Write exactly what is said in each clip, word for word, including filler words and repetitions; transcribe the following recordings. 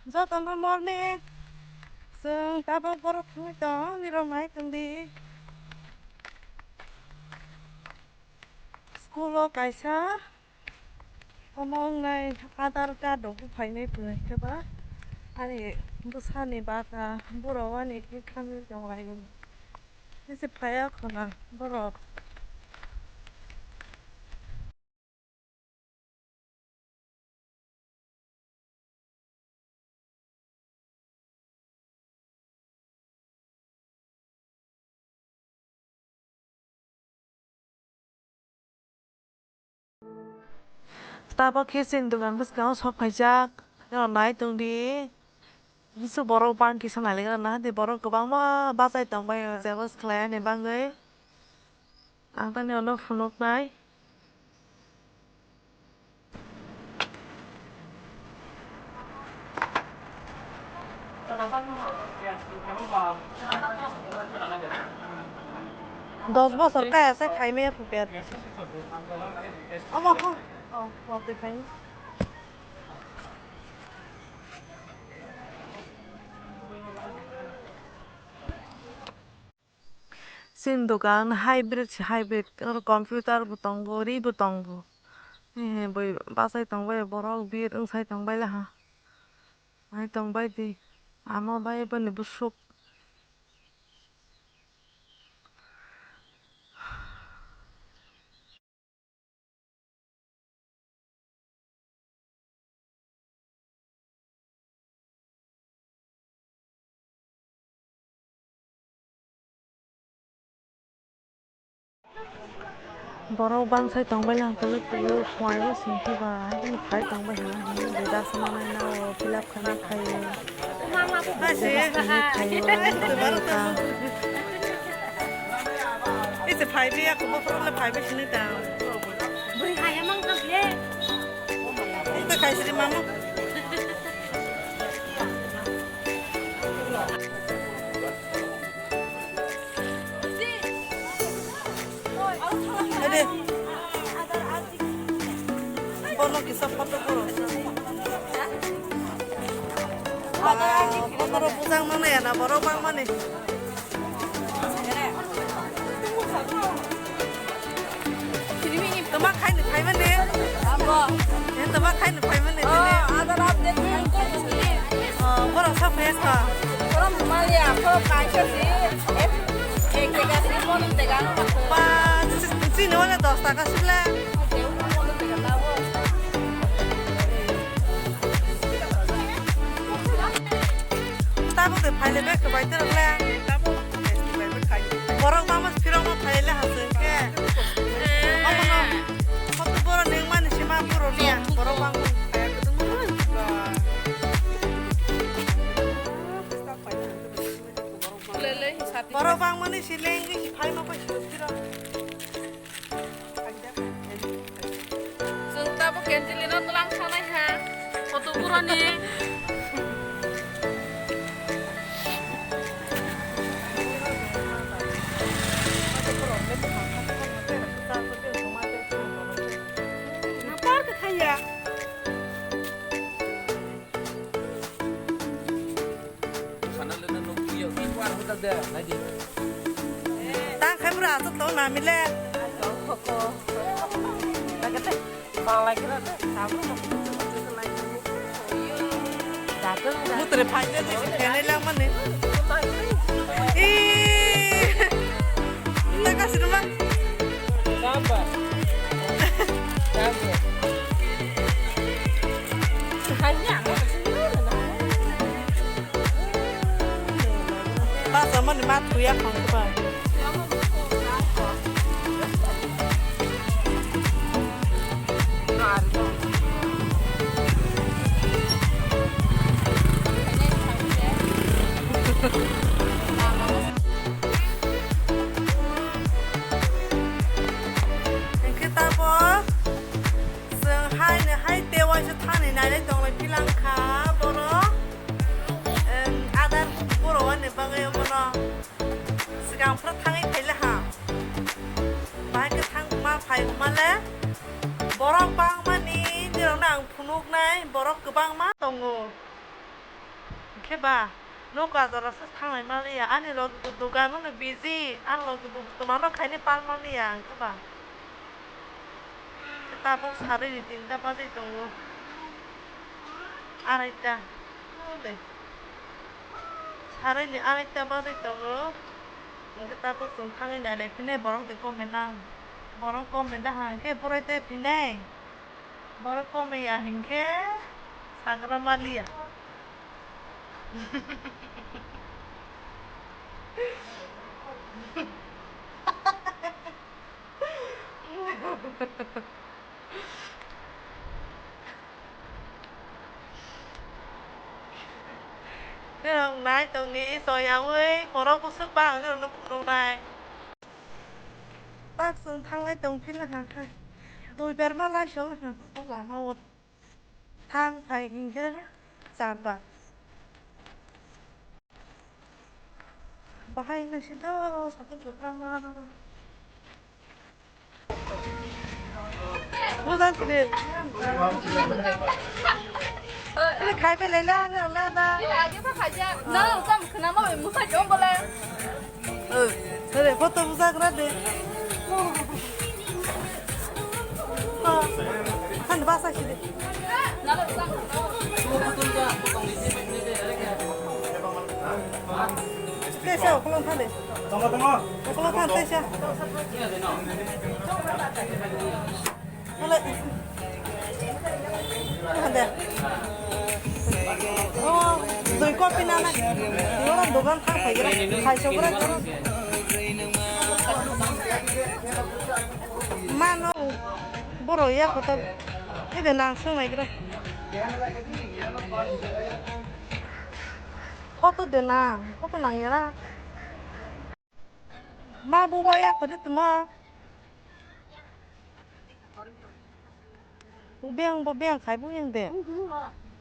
Jotono morning. Chwng tabok borok thangwi tong, nirok nai tong di. School o kaisa omo wngnai Aadhaar card rok buphainai pwnai khe ba ani bwsani bata borok ani khe thangwi tong lai. Nisi phaiya khuna borok. Tabok khe chini dogan bwskango sok phaijak, norok nai tong di. Bwswk borok bang kisa nailaijak na, hade borok kwbangma bachai tongbai o, jephos khlai ani bagwi. Ang tani ono phunuknai. Dos bosor kaya se khai maya phuper. Omo kho. Oh, wak de khai. Chini dogan hybrid se hybrid, oro computer bo tongo, ri bo tongo. He he boi bachai tongbai borok, bir wngsai tongbai laha. Nai tongbai di, amo bai boni bwswk. Borok bangsai tongbai lang kwlwk kwlwk, phuarwi songkhe ba haikhe phai tongbai hwnwi hwnwi, jas manai nao, fill up khainai khaio. Ese phaibi ako bokhorok le phaibi sini ta. Bwrwi hai amang kha ble. Ito khai siri mamo. Ede. Bono kisa photo boro. Ah, photo ro bujang mano ya na borok bang mani. Tama khai ni phai mani. Abo. Eh, tama khai ni phai mani. Oh, tini. Ada update khai ko ni. Oh, borok sa phai ka. Borok mali ya, borok khai ka si. Eh, eh, tega si, mon tega. Ba, si, si, ni wala dos taka sila. Tabuk de phaile bek to bai terok le. Borok bangma phirok ma phaile hasing ke. Omono koto borok neng mani sima borok liya. Borok bangma phaya kutung. Borok bangmani si lengwi si phaima bai si phirok. Chwng tabuk Angelino twlang sanai ha, photo burani. Napar ka thaya. Sana lena nukliyo, i war huda de, naidi. Tang khai bura asuk to na mile. Ayo, koko. Tagate, bang lagi na de, sabru mo. Mutre phai de, de, kene lang mane. Ih. Taka sirma. Samba. Samba. Hanya. Basa mani ma thuya khong ba. Hingke tabo chwng hai ni hai tewaisa thani nailai tonglai philang kha borok. Em, adar borok ani bagwi omono swkang phano thangwi phaile ha. Bahai khe thang ma phai hwnma le borok bangmani nirokno ang phunuknai, borok kwbangma tongo. Khe ba, nogo jora se thanglai maliya, ani logi bo dogano no busy, ani logi bo twmano khaini pal maliya, ang khe ba. Tabuk sarini tinta bajai tongo. Araita. Ode. Sarini araita bajai tongo. Hingke tabuk chwng thangwi nailai phinai borok de komena. Borok komena hangke borok de phinai. Borok komei ya hingke sagra maliya. Nai tongni soyawi borok bwswk bang nai. Tak chwng thanglai tong phila hwnkhe. Dui ber ma lai song hwnkhe lama o. Thang phai hwnkhe char bar. Bahai hwnkhe sida sakhe kwbangma. Buja sidi. Khai phai lai la, la, la, la. Nang tamo khna ma musa jong bole. Ore, photo bujagra de. Han basa sidi. Tesa, ukolong thang de. Ukolong thang, tesa. Hale. Hande. Oh, dui kopi nana. Oro dogan thang phaigra. Khai sogra. Mano. Boro ya kota. Ede nang sung naigra. Photo de nang. Photo nang yara. Ma bubo ya kota tuma. Beng bo beng khai bo yang de.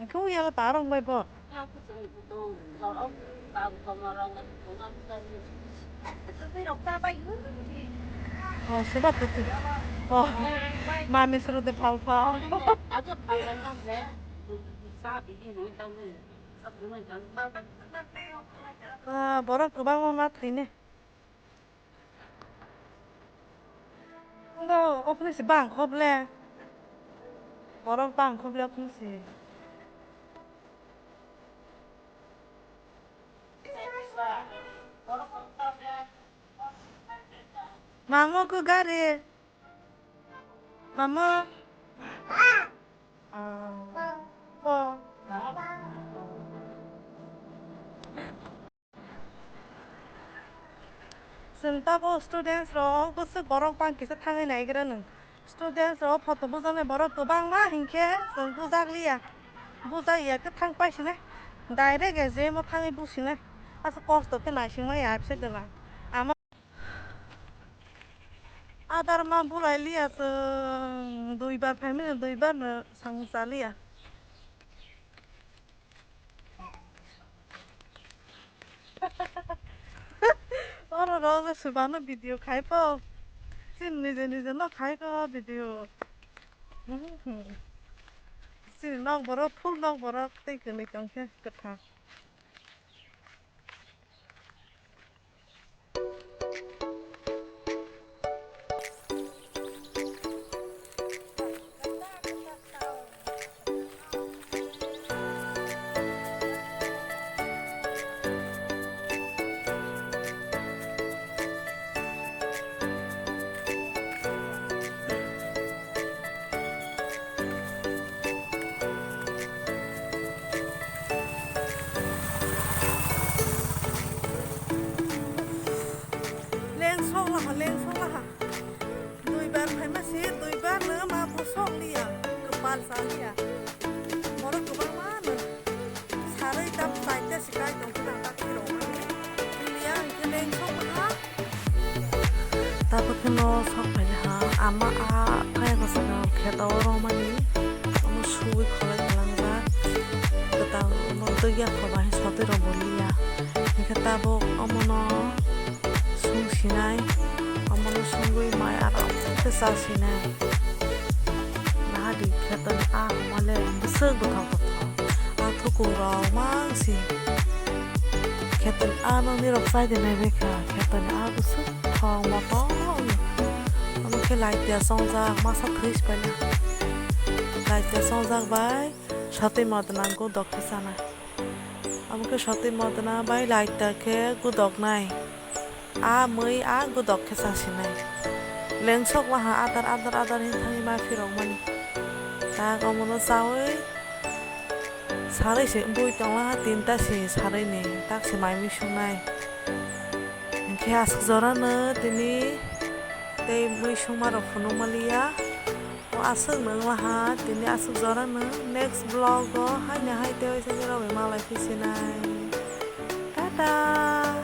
Engke yang ta rong bai bo. Oh, seba tu tu. Oh, mami suru de pal pal. Ah, borok kwbangma ma thwini. Ngo, office bang khob le. Borok bang khob le office. Mamo ko gari. Mamo. Ah. Oh. Chwng tabuk students rok bwswk borok bang kisa thangwi naigra nwng. Students rok photo bujaknai borok kwbangma hinkhe chwng bujak liya. Bujak ya khe thang paisinai. Direct A J M o thangwi businai. Aswk kosto khe naisingmaya abse dwla. Ama adar ma bulai liya chwng duibar family duibar no sang cha liya. Oro rok swbano video khai po. Chini nije nije no khai ko video. Chini nok borok full nok borok tei kwrwi tongkhe kwthang. Lengsong laha, lengsong laha. Duibar phaima se, duibar no ma bosong liya, kwpal cha liya. Borok kwbangma no sarwi tam chaita se kai tong khna ta khiro. Liya hwnkhe lengsong laha. Tabuk khe no sok phai ha, ama a phai ko saka kheto romani, omo suwi kholai kwlangjak, kwtal omo twi ya khoba hai sotwi rok bo liya, hinkhe tabuk omono sung sinai, omono sungwi mai aro khe cha sinai. Nahadi kheto ni a homa le bwswk bwthok bwthok, a Thukung rok mang si. Kheto ni ano ni rok chai de nai bai kha. Kheto ni a bwswk thong motom. Omo khe light ya chongjak masa thwi se pai na. Light ya chongjak bai satwi modna godok khe chanai. Omo khe satwi modna bai light ta khe godok nai. A mui a godok khe chasinai. Lengsok waha adar adar adar hin thangwi ma phirok mani. Tak omono chawi sarwi se bui tonglaha tinta se sarwi ni tak se mai mui sungnai. Hinkhe aswk jorano tini tei mui sungma rok phunuk manliya. O aswk nung laha tini aswk jorano next vlog o haino hai tei waisa nirok bai malai phisinai. Tata.